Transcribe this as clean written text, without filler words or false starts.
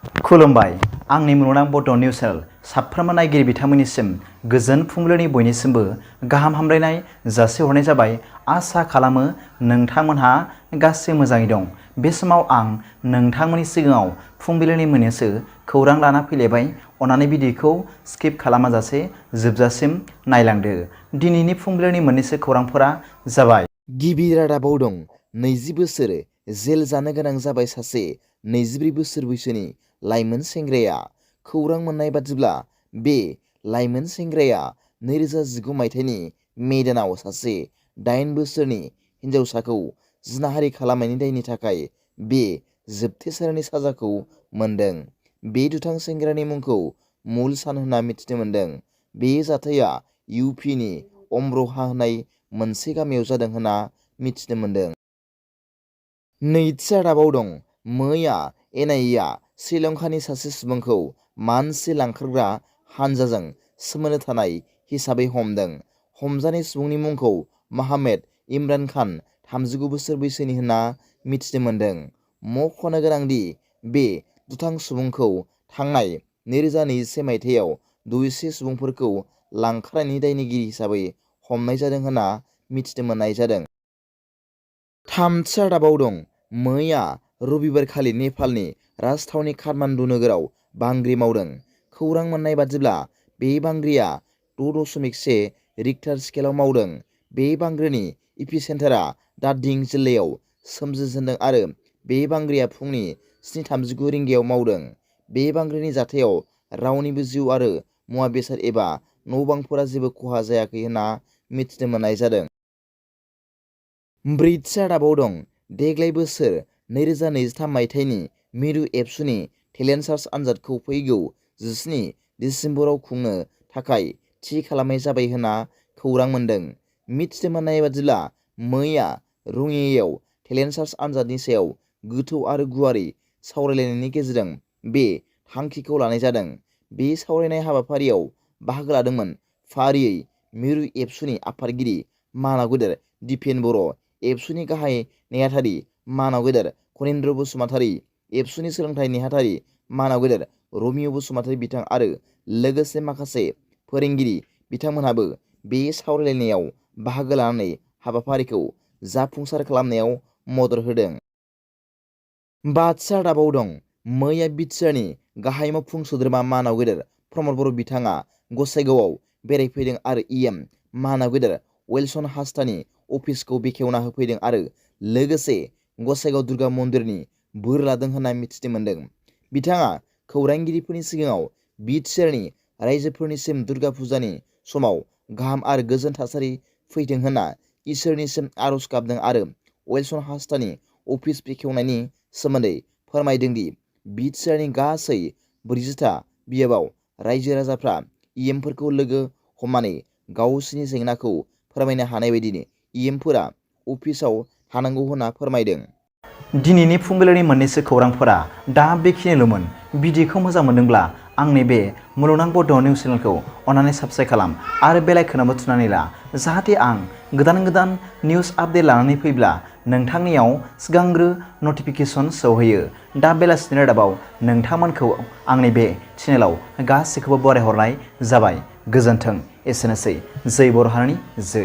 खुलुमबाय आंनि मुलुगनां बड' निउस चेनेल साफ्रोमबो नायगिरि बिथांमोननिसिम गोजोन फुंबिलिनि बयनिसिमबो गाहाम हामलायनाय जासिहरनाय जाबाय। आसा खालामो नोंथांमोनहा गासै मोजाङै दं। बे समाव आं नोंथांमोननि सिगाङाव फुंबिलिनि मोननैसो खौरां लाना फैलायबाय। अन्नानै भिडिअखौ स्किप खालामाजासे जोबजासिम नायलांदो। दिनैनि फुंबिलिनि मोननैसो खौरांफोरा जाबाय। गिबि रादाबाव दं 20 बोसोर जेल जानो गोनां जाबाय सासे 24 बोसोर बैसोनि लाइमोन सेंग्राया। खौरां मोननाय बादिब्ला बे लाइमोन सेंग्राया 2019 मायथाइनि मे दानाव सासे 8 बोसोरनि हिन्जावसाखौ जिनाहारि खालामनायनि दायनि थाखाय बे जोबथेसालिनि साजाखौ मोन्दों। बे दुथां सेंग्रानि मुंखौ मुल सान होनना मिथिनो मोन्दों। बे जाथाया इउपिनि बर'ह होननाय मोनसे गामियाव जादों होनना मिथिनो मोन्दों। नैथि रादाबाव दं मैया एनआइएआ श्रीलंकानि सासे सुबुंखौ मानसि लांखारग्रा हानजाजों सोमोन्दो थानाय हिसाबै हमदों। हमजानाय सुबुंनि मुंखौ मोहाम्मद इमरान खान 39 बोसोर बैसोनि होनना मिथिनो मोन्दों। मख'नो गोनांदि बे दुथां सुबुंखौ थांनाय 2021 मायथाइयाव 100 सुबुंफोरखौ लांखारनायनि दायनिगिरि हिसाबै हमनाय जादों होनना मिथिनो मोननाय जादों। थामथि रादाबाव दं मैया रबिबारखालि नेपालनि राजथावनि काठमान्डु नोगोराव बांग्रि मावदों। खौरां मोननाय बादिब्ला बे बांग्रिया 6.1 रिक्टार स्केलाव मावदों। बे बांग्रिनि इपिसेन्टारा दार्जिलिं जिल्लायाव सोमजिजेन्दों आरो बे बांग्रिया फुंनि 7:39 रिंगायाव मावदों। बे बांग्रिनि जाथायाव रावनिबो जिउ आरो मुवा बेसाद एबा न'-बांफोरा जेबो खहा जायाखै होनना मिथिनो मोननाय जादों। ब्रैथि रादाबाव दं देग्लाय बोसोर 2023 मायथाइनि मिरु एबसुनि टेलेन्ट सार्च आनजादखौ फैगौ 17 दिसेम्बराव खुंनो थाखाय थि खालामनाय जाबाय होनना खौरां मोन्दों। मिथिनो मोननाय बादिब्ला मैया रङियायाव टेलेन्ट सार्च आनजादनि सायाव गोथौ आरो गुवारै सावरायलायनायनि गेजेरजों बे थांखिखौ लानाय जादों। बे सावरायनाय हाबाफारियाव बाहागो लादोंमोन फारियै मिरु एबसुनि आफादगिरि मानाव गेदेर दिपेन बर', एबसुनि गाहाय नेहाथारि मानाव गेदेर खनीन्द्र बसुमतारी, एबसुनि सोलोंथाइ नेहाथारि मानाव गेदेर रमिय' बसुमतारी बिथां आरो लोगोसे माखासे फोरोंगिरि बिथांमोनहाबो बे सावरायलायनायाव बाहागो लानानै हाबाफारिखौ जाफुंसार खालामनायाव मदद होदों। बाथि रादाबाव दं मैया बिटिआरनि गाहाय मावफुं सोद्रोमा मानाव गेदेर प्रमद बर' बिथाङा गसाइगावआव बेरायफैदों आरो इएम मानाव गेदेर वेलसन हांसदानि अफिसखौ बेखेवना होफैदों आरो लोगोसे गसाइगाव दुर्गा मन्दिरनि बोर लादों होनना मिथिनो मोन्दों। बिथाङा खौरांगिरिफोरनि सिगाङाव बिटिआरनि रायजोफोरनिसिम दुर्गा फुजानि समाव गाहाम आरो गोजोन थासारि फैथों होनना इसोरनिसिम आर'ज गाबदों आरो वेलसन हांसदानि अफिस बेखेवनायनि सोमोन्दै फोरमायदों दि बिटिआरनि गासै 40था बियाबाव रायजो राजाफ्रा इएमफोरखौ लोगो हमनानै गावसिनि जेंनाखौ फोरमायनो हानाय बायदिनो इएमफोरा अफिसाव थानांगौ होनना फोरमायदों। दिनैनि फुंबिलिनि मोननैसो खौरांफोरा दा बेखिनिल'मोन। भिडिअखौ मोजां मोनदोंब्ला आंनि बे मुलुगनां बड' निउस चेनेलखौ अन्नानै साबस्क्राइब खालाम आरो बेल आइकनआवबो थुनानै ला, जाहाथे आं गोदान निउस आपडेट लानानै फैब्ला नोंथांनियाव सिगांग्रो नटिफिकेसन सौहैयो। दा बेलासिनि रादाबाव नोंथांमोनखौ आंनि बे चेनेलाव गासैखौबो बरायहरनाय जाबाय। गोजोन्थों। एसेनोसै। जै बर' हारिनि जै।